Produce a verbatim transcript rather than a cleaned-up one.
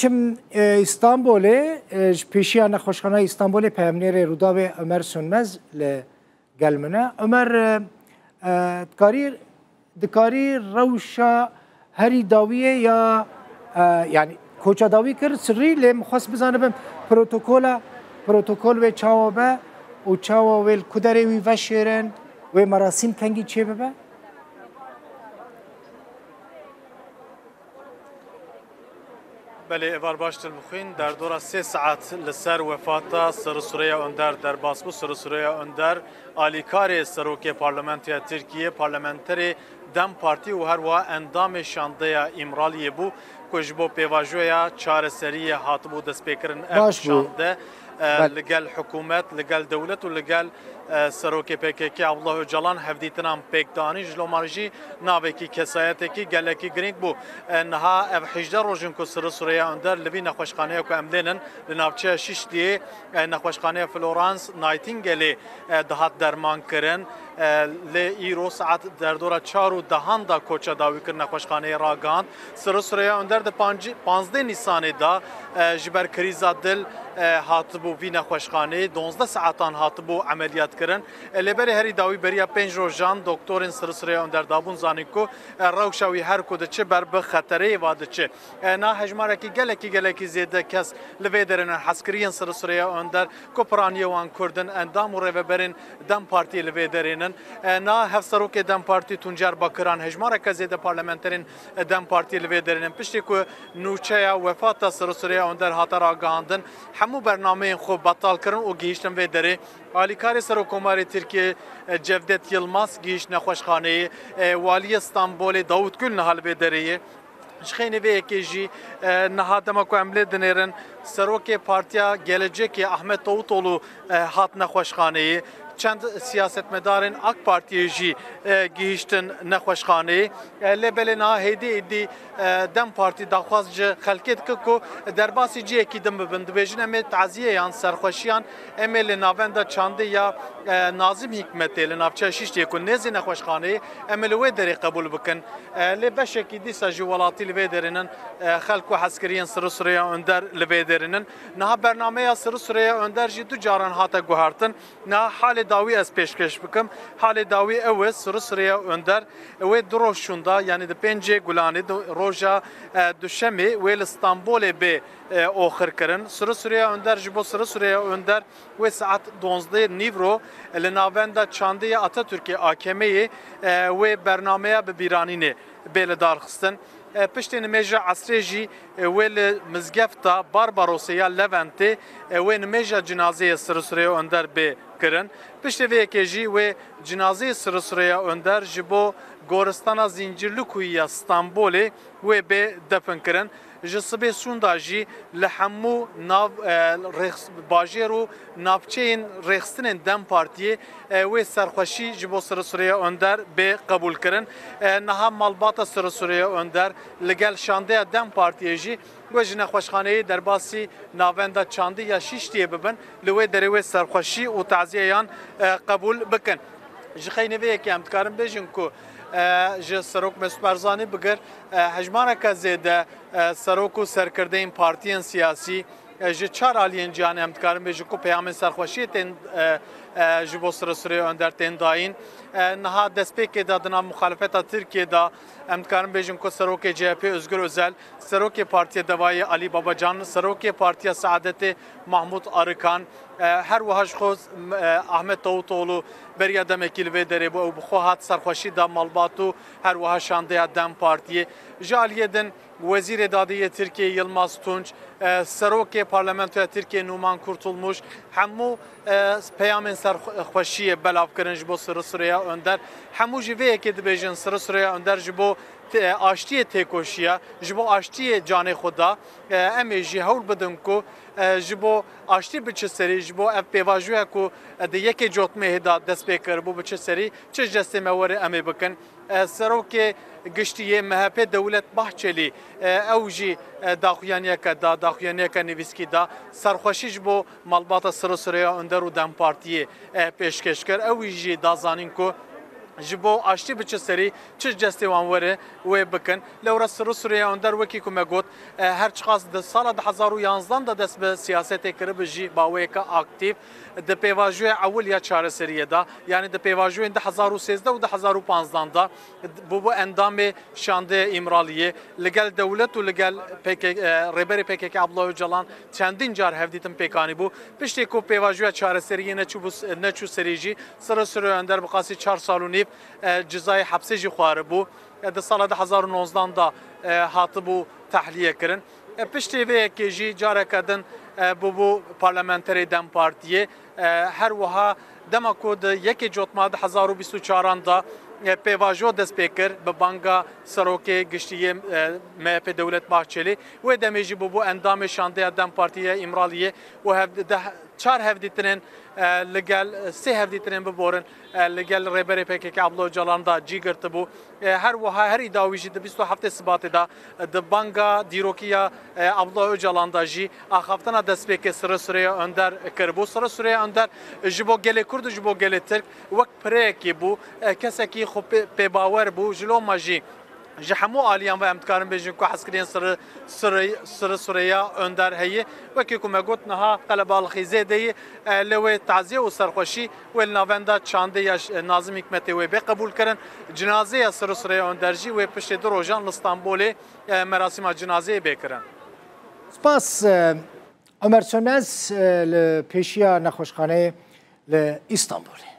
Çim e, Îstanbolê, e, ji pêşiya nexweşxaneya Îstanbolê peyamnêrê Rûdawê Ömer Sönmez li gel min e. Ömer, e, e, dikarî, dikarî rewşa herî dawiyê ya, e, yani koça dawî kir, sirrî, lê min xwest bizanibim protokola, protokol wê çawa be û çawa wê li ku derê wî veşêrin, wê merasîm kengî çêbibe? Belê, êvar baş dilbixwîn. Derdora sê saet li ser wefata Sirri Süreyya Önder derbas bû. Sirri Süreyya Önder alîkarê serokê parlamentoya Tirkiyê, parlamenterê DEM Partî û her wiha endamê şandeya Îmraliyê bû ku ji bo pêvajoya çareseriyê hatibû destpêkirin ev Baş bû. şande, e, Bel- li gel hikûmet, li gel dewlet û li gel e, Serokê P K K Abdullah Ocalan hevdîtinan pêk danî, ji loman jî navekî kesayetekî gelekî girîng bû. E, niha ev hejdeh roj in ku Sirri Süreyya Önder li vî nexweşxaneya ku em lê nin, li navçeya Şişliyê, e, nexweşxaneya Florence Nightingaleê, e, dihat derman kirin. E, lê îro saet derdora çar û dehan da koça dawî kir nexweşxaneyê ragihand. Sirri Süreyya Önder di pancî-, panzdeh Nîsanê de, e, ji ber krîza dil, e, hatibû vî nexweşxaneyê, donzdeh saetan hatibû emeliyat kirin. E, lê belê herî dawî beriya pênc rojan doktorên Sirri Süreyya Önder dabûn zanîn ku, e, rewşa wî her ku diçe ber bi xetereyê ve diçe. E, na hejmarekî gelekî, gelekî zêde kes li vê derê ne. Hezkiriyên Sirri Süreyya Önder ku piraniyê wan Kurd in, endam û rêveberên DEM Partiyê li vê derê nin. E, na hevserokê DEM Partî Tuncer Bakiran, hejmareke zêde parlamenterên DEM Partiyê li vê derê nin. Piştî ku nûçeya wefata Sirri Süreyya Önder hate ragihandin, hemû bernameyên xwe betal kirin û gihîştin vê derê. Alîkarê Serokkomarê Tirkiyê, e, Cevdet Yilmaz gihîşt nexweşxaneyê. E, Waliyê Stenbolê Davut Gül niha li vê derê ye. Ji xeynê vê yekê jî, e, niha dema ku em lê dinêrin, Serokê Partiya Gelecekê Ahmet Davutoğlu, e, hat nexweşxaneyê. Çend siyasetmedarên AK Partiyê jî, e, gihîştin nexweşxaneyê. E, lê belê niha hêdî êdî, e, DEM Partî daxwaz ji xelkê dike ku derbasî cihekî din bibin. Dibêjin, em ê taziyeyan, serxweşiyan, em ê li navenda çandê ya, e, Nazim Hikmetê li navçeya Şişliyê ku nêzî nexweşxaneyê, em ê li wê derê qebûl bikin. E, lê beşekî dîsa jî welatî li vê derê nin, e, xelk û hezkiriyên Sirri Süreyya Önder li vê derê nin. Niha bernameya Sirri Süreyya Önder jî du caran hate guhertin. Niha halê dawî ez pêşkêş bikim. Halê dawî ew e, Sirri Süreyya Önder wê du roj şûnda, yanî di pêncê Gulanê, di roja, e, duşemê wê li Stenbolê bê, e, oxirkirin. Sirri Süreyya Önder, ji bo Sirri Süreyya Önder wê saet donzdeh nîvro li navenda çandê ya Atatürkê, A K M'ê, e, wê bernameya bi bîranînê bê lidarxistin. E, piştî nimêja esrê jî, e, wê li mizgefta Barbarosê ya Leventê, e, wê nimêja cinazeyê Sirri Süreyya Önder bê kirin. Piştî vê yekê jî wê cinazeyê Sirri Süreyya Önder ji bo goristana Zincirlikuyu ya Stenbolê wê bê defin kirin. Ji sibê sûnda jî li hemû nav, e, rêx-, bajêr û navçeyên rêxistinên DEM Partiyê, e, wê serxweşî ji bo Sirri Süreyya Önder bê qebûl kirin. E, niha malbata Sirri Süreyya Önder li gel şandeya DEM Partiyê jî wê ji nexweşxaneyê derbasî navenda çandî ya Şişliyê bibin, li wê derê wê serxweşî û taziyeyan, e, qebûl bikin. Ji xeynê vê yekê em dikarin bêjin ku, e, ji Serok Mesûd Barzanî bigir, e, hejmareke zêde, e, serok û serkirdeyên partiyên siyasî, e, ji çar aliyên cîhanê em dikarin bêjin ku peyamên serxweşiyê tên, e, e, ji bo Sirri Süreyya Önder tên dayîn. E, niha destpêkê de di nav muxalefeta Tirkiyê de em dikarin bêjin ku serokê C H P Özgür Özel, serokê Partiya Devayê Alî Babacan, serokê Partiya Saadetê Mahmut Arıkan, e, her wiha ji xwe, e, Ahmet Davutoğlu beriya demekî li vê derê bû, ew bi xwe hat serxweşî da malbat û her wiha şandeya DEM Partiyê. Ji aliyê din Wezîrê Dadê yê Tirkiyê Yilmaz Tunç, e, Serokê Parlamentoya Tirkiyê Numan Kurtulmuş, hemû, e, peyamên serxweşiyê belav kirin ji bo Sirri Süreyya Önder. Hemû jî vê yekê dibêjin Sirri Süreyya Önder ji bo te-, aştiyê têkoşiya, ji bo aştiyê canê xwe da. E, em ê jî hewl bidin ku, e, ji bo aştî biçe serî, ji bo ev pêvajoya ku, e, di yekê Cotmehê de dest pê kiribû biçe serî, çi ji destê me were em ê bikin. E, Serokê Giştî yê M H P Dewlet Bahçelî, e, ew jî, e, daxuyaniyeke da, daxuyaniyeke nivîskî da, serxweşî ji bo malbata Sirri Süreyya Önder û DEM Partiyê, e, pêşkêş kir. Ew jî da zanîn ku ji bo aştî biçe serî, çi ji destê wan were wê bikin. Lewra Sirri Süreyya Önder, wekî ku me got, e, her çiqas di sala du hezar û yanzdan de dest bi siyasetê kiribi jî baweyeke aktîf di pêvajoya ewil ya çareseriyê de, yanî di pêvajoyên du hezar û sêzdeh û du hezar û panzdan de bûbû endamê şandeya Îmraliyê. Li gel dewlet û li gel P K K, e, rêberê P K K Abdullah Öcalan çendîn car hevdîtin pêk anîbû. Piştî ku pêvajoya çareseriyê neçûbû, neçû serî jî, Sirri Süreyya Önder bi qasî çar sal û nîv, e, cizayê hepsê jî xwaribû. E, di sala du hezar û nozdan de, e, hatibû tehliyê kirin. E, piştî vê yekê jî careke din, e, bûbû parlamenterê DEM Partiyê. E, her wiha dema ku di yekê Cotma du hezar û bîst û çaran de, e, pêvajo dest pê kir bi banga Serokê Giştî yê, e, M H P Dewlet Bahçelî, wê demê jî bûbû endamê şandeya DEM Partiyê Îmraliyê û hev-, deh, çar hevdîtinên, e, li gel, sê hevdîtinên biborin, e, li gel rêberê P K K Abdullah Öcalan de cî girtibû. E, her wiha her îda wî jî di bîst û heftê Sibatê de, e, di banga dîrokiya, e, Abdullah Öcalan de jî axaftina destpêkê Sirri Süreyya Önder kiribû. Sirri Süreyya Önder ji bo gelê Kurd û ji bo gelê Tirk wek pireyekî bû, e, kesekî xwe pê, pê bawer bû. Ji loma jî ji hemû aliyan ve em dikarin bêjin ku hezkirinên Sirri, Sirri, Sirri Süreyya Önder heye. Wekî ku me got, niha qelebalixî zêde ye, e, lê wê taziye û serxweşî wê li navenda çandê ya ş-, Nazim Hikmetê wê bê qebûl kirin. Cinazê ya Sirri Süreyya Önder jî wê piştê du rojan li Stenbolê, e, merasîma cinazeyê bê kirin. Spas, e, Ömer Sönmez, e, li pêşiya nexweşxaneyê li Îstanbulê.